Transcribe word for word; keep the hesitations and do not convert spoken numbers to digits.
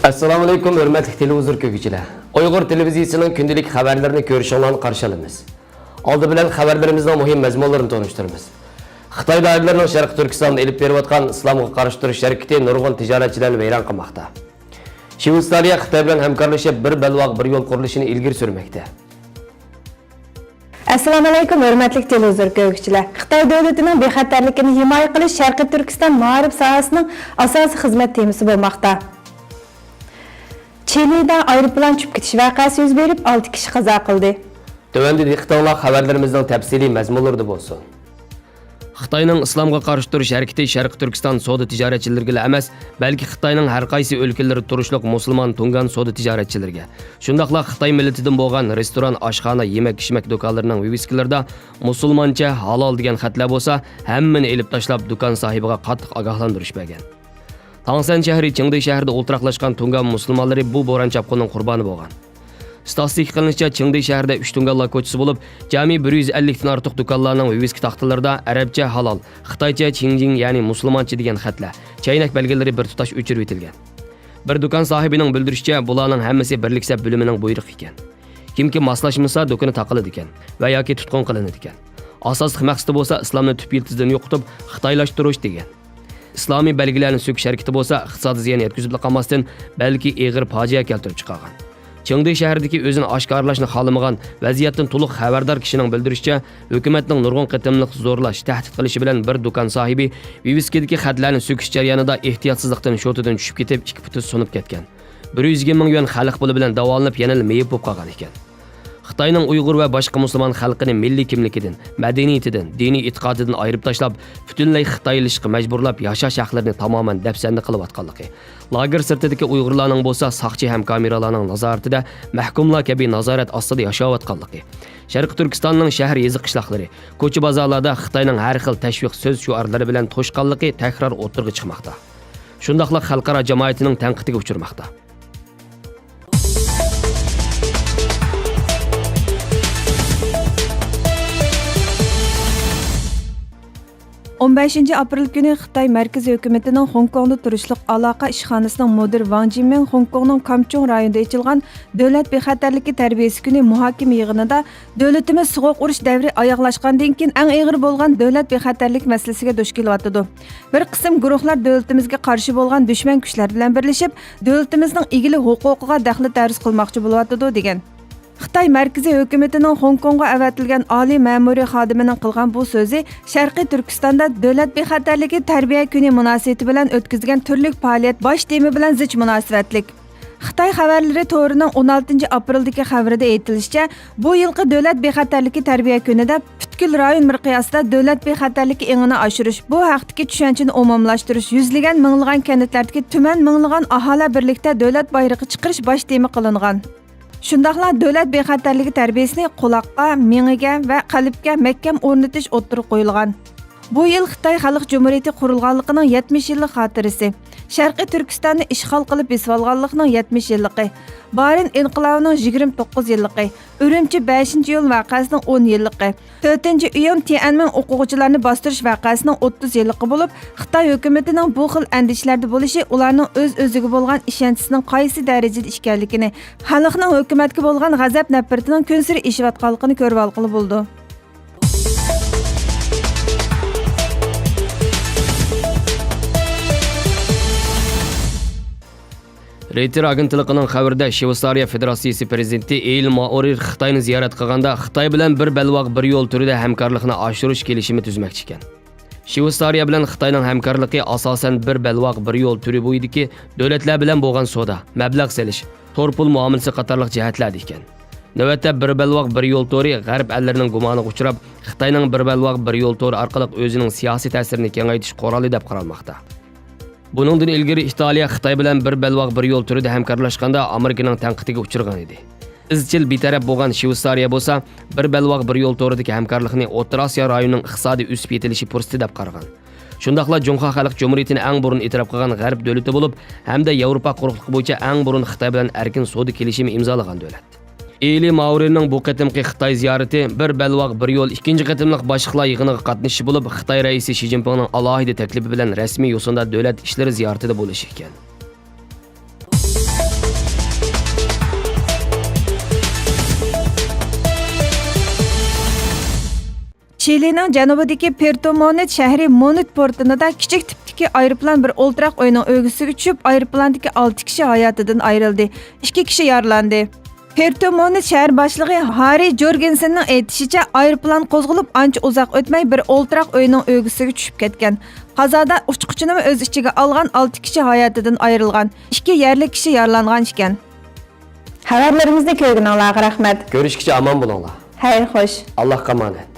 ئەسسالامۇئەلەيكۇم، ھۆرمەتلىك تېلېۋىزور كۆرگۈچىلەر. ئۇيغۇر تېلېۋىزىيىسىنىڭ كۈندىلىك خەۋەرلىرىنى كۆرۈشۈڭلارنى قارشى ئالىمىز. ئالدى بىلەن خەۋەرلىرىمىزنىڭ مۇھىم مەزمۇنلىرىنى تونۇشتۇرىمىز. خىتاي دائىرىلىرىنىڭ شەرقىي تۈركىستاندا ئېلىپ بېرىۋاتقان ئىسلامغا قارشى تۇرۇش ھەرىكىتى نۇرغۇن تىجارەتچىلەرنى ۋەيران قىلماقتا. شۋېتسارىيە خىتاي بىلەن ھەمكارلىشىپ، بىر بەلباغ، بىر يول قۇرۇلۇشىنى ئىلگىرى سۈرمەكتە. ئەسسالامۇئەلەيكۇم، ھۆرمەتلىك تېلېۋىزور كۆرگۈچىلەر. خىتاي دۆلىتىنىڭ بىخەتەرلىكىنى ھىمايە قىلىش شەرقىي تۈركىستان مائارىپ ساھەسىنىڭ ئاساسىي خىزمەت تېمىسى بولماقتا. چىلىدا ئايروپىلان چۈشۈپ كېتىش ۋەقەسى يۈز بېرىپ، ئالتە كىشى قازا قىلدى. تۆۋەندە دىققىتىڭلار خەۋەرلىرىمىزنىڭ تەپسىلىي مەزمۇنلىرىدا بولسۇن. خىتاينىڭ ئىسلامغا قارشى تۇرۇش ھەرىكىتى شەرقىي تۈركىستان سودا تىجارەتچىلىرىگىلا ئەمەس، بەلكى خىتاينىڭ ھەر قايسى ئۆلكىلىرىدە تۇرۇشلۇق مۇسۇلمان تۇڭگان سودا تىجارەتچىلىرىگە، شۇنداقلا خىتاي مىللىتىدىن بولغان رېستوران، ئاشخانا، يېمەك-ئىچمەك دۇكانلىرىنىڭ ۋىۋىسكىلىرىدا مۇسۇلمانچە، ھالال دېگەن خەتلەر بولسا، ھەممىنى ئېلىپ تاشلاپ، دۇكان ساھىبىغا قاتتىق ئاگاھلاندۇرۇش بەرگەن. تاڭسەن شەھىرى چىڭدېي شەھىرىدە ئولتۇراقلاشقان تۇڭگان مۇسۇلمانلىرى بۇ بوران-چاپقۇننىڭ قۇربانى بولغان. ستاتىستىكا قىلىنىشىچە، چىڭدېي شەھىرىدە ئۈچ تۇڭگان لاكوچىسى بولۇپ، جەمئىي بىر يۈز ئەللىكتىن ئارتۇق دۇكانلارنىڭ ۋىۋىسكا تاختىلىرىدا ئەرەبچە ھالال، خىتايچە چىڭجىڭ، يەنى مۇسۇلمانچە دېگەن خەتلەر، چەينەك بەلگىلىرى بىر تۇتاش ئۆچۈرۈۋېتىلگەن. بىر دۇكان ساھىبىنىڭ بىلدۈرۈشىچە، بۇلارنىڭ ھەممىسى بىرلىك سەپ بۆلۈمىنىڭ بۇيرۇقى ئىكەن. كىمكى ماسلاشمىسا، دۇكىنى تاقىلىدىكەن ۋە ياكى تۇتقۇن قىلىنىدىكەن. ئاساسلىق مەقسىتى بولسا ئىسلامنى تۈپ يىلتىزىدىن يوقىتىپ، خىتايلاشتۇرۇش دېگەن. ئىسلامىي بەلگىلەرنى سۆكۈش ھەرىكىتى بولسا ئىقتىسادىي زىيان يەتكۈزۈپلا قالماستىن، بەلكى ئېغىر پاجىئە كەلتۈرۈپ چىقارغان. چىڭدېي شەھىرىدىكى ئۆزىنى ئاشكارىلاشنى خالىمىغان، ۋەزىيەتتىن تولۇق خەۋەردار كىشىنىڭ بىلدۈرۈشىچە، ھۆكۈمەتنىڭ نۇرغۇن قېتىملىق زورلاش، تەھدىت قىلىشى بىلەن بىر دۇكان ساھىبى ۋىۋىسكىدىكى خەتلەرنى سۆكۈش جەريانىدا ئېھتىياتسىزلىقتىن شوتىدىن چۈشۈپ كېتىپ، ئىككى پۇتى سۇنۇپ كەتكەن. بىر يۈز يىگىرمە مىڭ يۈەن خەلق پۇلى بىلەن داۋالىنىپ، يەنىلا مېيىپ بولۇپ قالغان ئىكەن. خىتاينىڭ ئۇيغۇر ۋە باشقا مۇسۇلمان خەلقىنى مىللىي كىملىكىدىن، مەدەنىيىتىدىن، دىنىي ئېتىقادىدىن ئايرىپ تاشلاپ، پۈتۈنلەي خىتايلىشىشقا مەجبۇرلاپ، ياشاش ھەقلىرىنى تامامەن دەپسەندە قىلىۋاتقانلىقى، لاگېر سىرتىدىكى ئۇيغۇرلارنىڭ بولسا ساقچى ھەم كامېرالارنىڭ نازارىتىدە مەھكۇملار كەبى نازارەت ئاستىدا ياشاۋاتقانلىقى، شەرقىي تۈركىستاننىڭ شەھەر، يېزا، قىشلاقلىرى، كوچا-بازارلاردا خىتاينىڭ ھەر خىل تەشۋىق سۆز شوئارلىرى بىلەن توشقانلىقى تەكرار ئوتتۇرىغا چىقماقتا. شۇنداقلا خەلقئارا جامائىتىنىڭ تەنقىدىگە ئۇچرىماقتا. ئون بەشىنچى ئاپرېل كۈنى خىتاي مەركىزىي ھۆكۈمىتىنىڭ خوڭكوڭدا تۇرۇشلۇق ئالاقە ئىشخانىسىنىڭ مۇدىرى ۋاڭ جىنمىڭ خوڭكوڭنىڭ كامچۇڭ رايونىدا ئېچىلغان دۆلەت بىخەتەرلىكى تەربىيەسى كۈنى مۇھاكىمە يىغىنىدا، دۆلىتىمىز سوغۇق ئۇرۇش دەۋرى ئاياغلاشقاندىن كېيىن ئەڭ ئېغىر بولغان دۆلەت بىخەتەرلىك مەسىلىسىگە دۇچ كېلىۋاتىدۇ. بىر قىسىم گۇرۇھلار دۆلىتىمىزگە قارشى بولغان دۈشمەن كۈچلەر بىلەن بىرلىشىپ، دۆلىتىمىزنىڭ ئىگىلىك ھوقۇقىغا دەخلى-تەرۇز قىلماقچى بولۇۋاتىدۇ، دېگەن. خىتاي مەركىزىي ھۆكۈمىتىنىڭ خوڭكوڭغا ئەۋەتىلگەن ئالىي مەمۇرىي خادىمىنىڭ قىلغان بۇ سۆزى شەرقىي تۈركىستاندا دۆلەت بىخەتەرلىكى تەربىيە كۈنى مۇناسىۋىتى بىلەن ئۆتكۈزگەن تۈرلۈك پائالىيەت باش تېما بىلەن زىچ مۇناسىۋەتلىك. خىتاي خەۋەرلىرى تورىنىڭ ئون ئالتىنچى ئاپرېلدىكى خەۋىرىدە ئېيتىلىشىچە، بۇ يىلقى دۆلەت بىخەتەرلىكى تەربىيە كۈنىدە پۈتكۈل رايون مىقياسىدا دۆلەت بىخەتەرلىكى ئېڭىنى ئاشۇرۇش، بۇ ھەقتىكى چۈشەنچىنى ئومۇملاشتۇرۇش، يۈزلىگەن، مىڭلىغان كەنتلەردىكى تۈمەن مىڭلىغان ئاھالە بىرلىكتە دۆلەت بايرىقى چىقىرىش باش تېما قىلىنغان. شۇنداقلا دۆلەت بىخەتەرلىكى تەربىيەسىنى قۇلاققا، مېڭىگە ۋە قەلبكە مەھكەم ئورنىتىش ئوتتۇرىغا قويۇلغان. بۇ يىل خىتاي خەلق جۇمھۇرىيىتى قۇرۇلغانلىقىنىڭ يەتمىش يىللىق خاتىرىسى، شەرقىي تۈركىستاننى ئىشغال قىلىپ بېسىۋالغانلىقىنىڭ يەتمىش يىللىقى، بارىن ئىنقىلابىنىڭ يىگىرمە توققۇز يىللىقى، ئۈرۈمچى بەشىنچى ئىيۇل ۋەقەسىنىڭ ئون يىللىقى، تۆتىنچى ئىيۇن تيەنئەنمېن ئوقۇغۇچىلارنى باستۇرۇش ۋەقەسىنىڭ ئوتتۇز يىللىقى بولۇپ، خىتاي ھۆكۈمىتىنىڭ بۇ خىل ئەندىشىلەردە بولۇشى ئۇلارنىڭ ئۆز-ئۆزىگە بولغان ئىشەنچىسىنىڭ قايسى دەرىجىدە ئىكەنلىكىنى، خەلقنىڭ ھۆكۈمەتكە بولغان غەزەپ-نەپرىتىنىڭ كۈنسېرى ئېشىۋاتقانلىقىنى كۆرۈۋالغىلى بولىدۇ. رېيتېر ئاگېنتلىقىنىڭ خەۋىرىدە، شۋېتسارىيە فېدېراتسىيىسى پىرېزىدېنتى ئېيل مائورېر خىتاينى زىيارەت قىلغاندا، خىتاي بىلەن بىر بەلباغ، بىر يول تۈرىدە ھەمكارلىقنى ئاشۇرۇش كېلىشىمى تۈزمەكچى ئىكەن. شۋېتسارىيە بىلەن خىتاينىڭ ھەمكارلىقى ئاساسەن بىر بەلباغ، بىر يول تۈرى بويىدىكى دۆلەتلەر بىلەن بولغان سودا، مەبلەغ سېلىش، تور پۇل مۇئامىلىسى قاتارلىق جەھەتلەردە ئىكەن. نۆۋەتتە بىر بەلباغ، بىر يول تورى غەرب ئەللىرىنىڭ گۇمانىغا ئۇچراپ، خىتاينىڭ بىر بەلباغ، بىر يول تورى ئارقىلىق ئۆزىنىڭ سىياسىي تەسىرىنى كېڭەيتىش قورالى دەپ قارالماقتا. بۇنىڭدىن ئىلگىرى ئىتالىيە خىتاي بىلەن بىر بەلباغ، بىر يول تۈرىدە ھەمكارلاشقاندا ئامېرىكىنىڭ تەنقىدىگە ئۇچرىغان ئىدى. ئىزچىل بىتەرەپ بولغان شۋېتسارىيە بولسا، بىر بەلباغ، بىر يول تورىدىكى ھەمكارلىقنى ئوتتۇرا ئاسىيا رايونىنىڭ ئىقتىسادىي ئۆسۈپ يېتىلىشى پۇرسىتى دەپ قارىغان. شۇنداقلا جۇڭخۇا خەلق جۇمھۇرىيىتىنى ئەڭ بۇرۇن ئېتىراپ قىلغان غەرب دۆلىتى بولۇپ، ھەمدە ياۋروپا قۇرۇقلۇقى بويىچە ئەڭ بۇرۇن خىتاي بىلەن ئەركىن سودا كېلىشىمى ئىمزالىغان دۆلەت. ئېلى ماۋرىنىڭ بۇ قېتىمقى خىتاي زىيارىتى بىر بەلباغ، بىر يول ئىككىنچى قېتىملىق باشلىقلار يىغىنىغا قاتنىشىشى بولۇپ، خىتاي رەئىسى شى جىنپىڭنىڭ ئالاھىدە تەكلىپى بىلەن رەسمىي يوسۇندا دۆلەت ئىشلىرى زىيارىتىدە بولۇشى ئىكەن. چىلىنىڭ جەنۇبىدىكى پېرتۇ مونېت شەھىرى مونېت پورتىنىدا كىچىك تىپتىكى ئايروپىلان بىر ئولتۇراق ئۆينىڭ ئۆگزىسىگە چۈشۈپ، ئايروپىلاندىكى ئالتە كىشى ھاياتىدىن ئايرىلدى، ئىككى كىشى يارىلاندى. پېرتۇ مونېت شەھەر باشلىقى ھاررى جورگېنسېننىڭ ئېيتىشىچە، ئايروپىلان قوزغىلىپ ئانچە ئۇزاق ئۆتمەي بىر ئولتۇراق ئۆينىڭ ئۆگزىسىگە چۈشۈپ كەتكەن. قازادا ئۇچقۇچىنىمۇ ئۆز ئىچىگە ئالغان ئالتە كىشى ھاياتىدىن ئايرىلغان، ئىككى يەرلىك كىشى يارىلانغان ئىكەن. خەۋەرلىرىمىزنى كۆرگىنىڭلارغا رەھمەت. كۆرۈشكىچە ئامان بولۇڭلار. خەير خوش. ئاللاھقا ئامانەت.